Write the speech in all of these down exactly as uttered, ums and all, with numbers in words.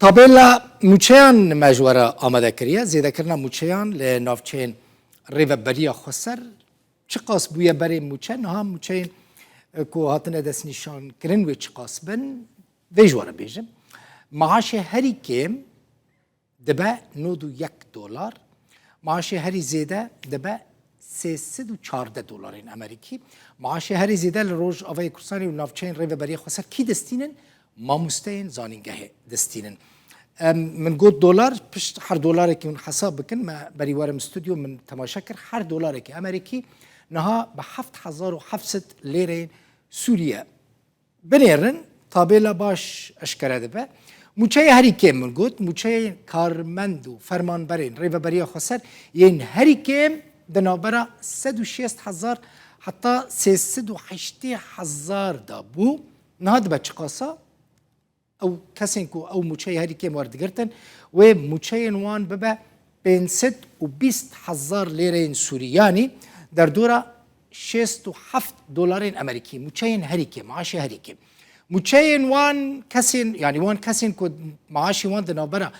Tabela mûçeyan me ji we re amade kiriye. Zêdekirina mûçeyan li navçeyên Rêveberiya Xweser çiqas bûye berê mûçe? Niha mûçeyên, e, ku hatine destnîşankirin wê çiqas bin? Vê ji we re bêjim. Maaşê herî kêm dibe nod û yek dolar. Maaşê herî zêde dibe sê sed û çardeh dolarên Amerîkî. Maaşê herî zêde li Rojavayê Kurdistanê û navçeyên Rêveberiya Xweser kî distînin? Mamosteyên zanîngehê distînin. Em, min got dolar, pişt her dolarekî hûn hesab bikin, me berî werim stûdyo min temaşe kir, her dolarekî Amerîkî niha bi heft hezar û heft sed lêreyên Sûriye. Binêrin, tabêla baş eşkere dibe. Mûçeyê herî kêm, min got, mûçeyên karmend û fermanberên Rêveberiya Xweser yên herî kêm di navbera sed û şêst hezar heta sê sed û heştê hezar de bû. Niha dibe çiqasa? Ew kesên ku ew mûçeyê herî kêm werdigirtin, wê mûçeyên wan bibe pênc sed û bîst hezar lêreyên Sûrî, yanî derdora şêst û heft dolarên Amerîkî, mûçeyên herî kêm, maaşê herî kêm. Mûçeyên wan kesên, yanî wan kesên ku maaşê wan di navbera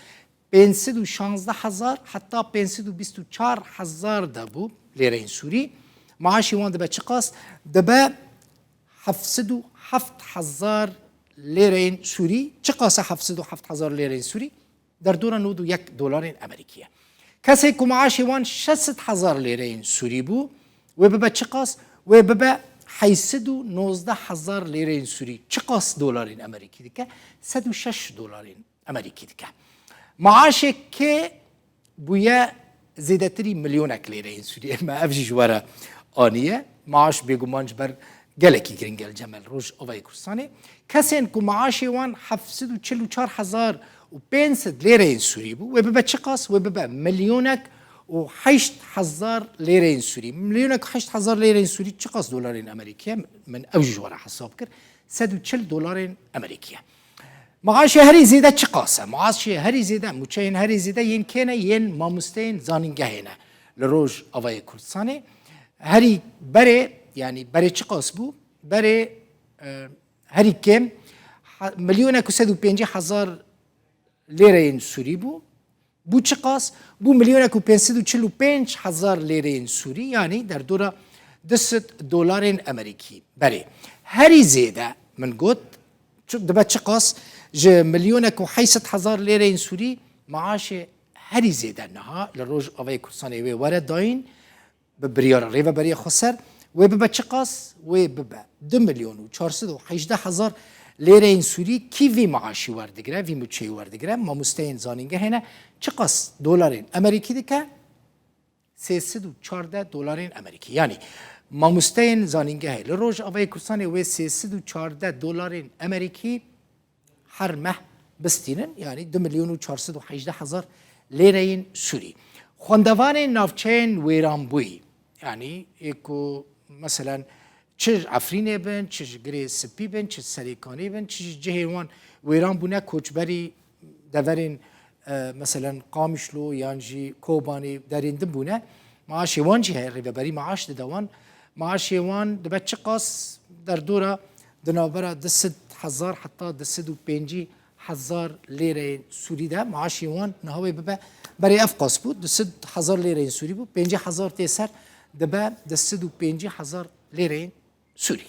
pênc sed û şazdeh hezar heta pênc sed û bîst û çar hezar de bû, lêreyên Sûrî. Maaşê wan dibe çiqas? Dibe heft sed û heft hezar lêreyên Sûrî. Çiqas e heft sed û heft hezar lêreyên Sûrî? Derdora nod û yek dolarên Amerîkî ye. Kesê ku maaşê wan şeş sed hezar lêreyên Sûrî bû, wê bibe çiqas? Wê bibe heyt sed û nozdeh hezar lêreyên Sûrî. Çiqas dolarên Amerîkî dike? Sed û şeş dolarên Amerîkî dike. Maaşê kê bûye zêdetirî milyonek lêreyên Sûrî. Me ev jî ji we re aniye. Maaş bêguman ji ber gelekî giring e li cem me li Rojavayê Kurdistanê. Kesên ku maaşê wan heft sed û çil û çar hezar û pênc sed lêreyên Sûrî bû, wê bibe çiqas? Wê bibe milyonek û heşt hezar lêreyên Sûrî. Milyonek û heşt hezar lêreyên Sûrî çiqas dolarên Amerîkî ye? Min ew jî ji we re hesab kir. Sed û çil dolarên Amerîkî ye. Maaşê herî zêde çiqas e? Maaşê herî zêde, mûçeyên herî zêde yên kê ne? Yên mamosteyên zanîngehê ne li Rojavayê Kurdistanê. Herî berê, yanî berê çiqas bû? Berê, e, herî kêm, ha-, milyonek û sed û pêncî hezar lêreyên Sûrî bû. Bû çiqas? Bû milyonek û pênc sed û çil û pênc hezar lêreyên Sûrî, yanî derdora du sed dolarên Amerîkî berê. Herî zêde, min got, çi, dibe çiqas? Ji milyonek û heşt sed hezar lêreyên Sûrî maaşê herî zêde niha li Rojavayê Kurdistanê wê were dayîn, bi biryara Rêveberiya Xweser, wê bibe çiqas? Wê bibe du milyon û çar sed û hejdeh hezar lêreyên Sûrî. Kî vî maaşî werdigire, vî mûçeyî werdigire? Mamosteyên zanîngehê ne. Çiqas dolarên Amerîkî dike? Sê sed û çardeh dolarên Amerîkî. Yanî mamosteyên zanîngehê li Rojavayê Kurdistanê wê sê sed û çardeh dolarên Amerîkî her meh bistînin, yanî du milyon û çar sed û hejdeh hezar lêreyên Sûrî. Xwendevanên navçeyên wêranbûyî, yanî ê ku meselen çi ji Efrînê bin, çi ji Girê Spî bin, çi ji Serêkanê bin, çi ji cihê wan wêran bûne, koçberî deverên, e, meselen Qamişlo yan jî Kobanê derên din bûne, maaşê wan jî heye, rêveberî maaş dide wan. Maaşê wan dibe çiqas? Derdora di navbera du sed hezar heta du sed û pêncî hezar lêreyên Sûrî de. Maaşê wan niha wê bibe, berê ev qas bû, du sed hezar lêreyên Sûrî bû, pêncî hezar tê ser, dibe du sed û pêncî hezar lêreyên Sûrî.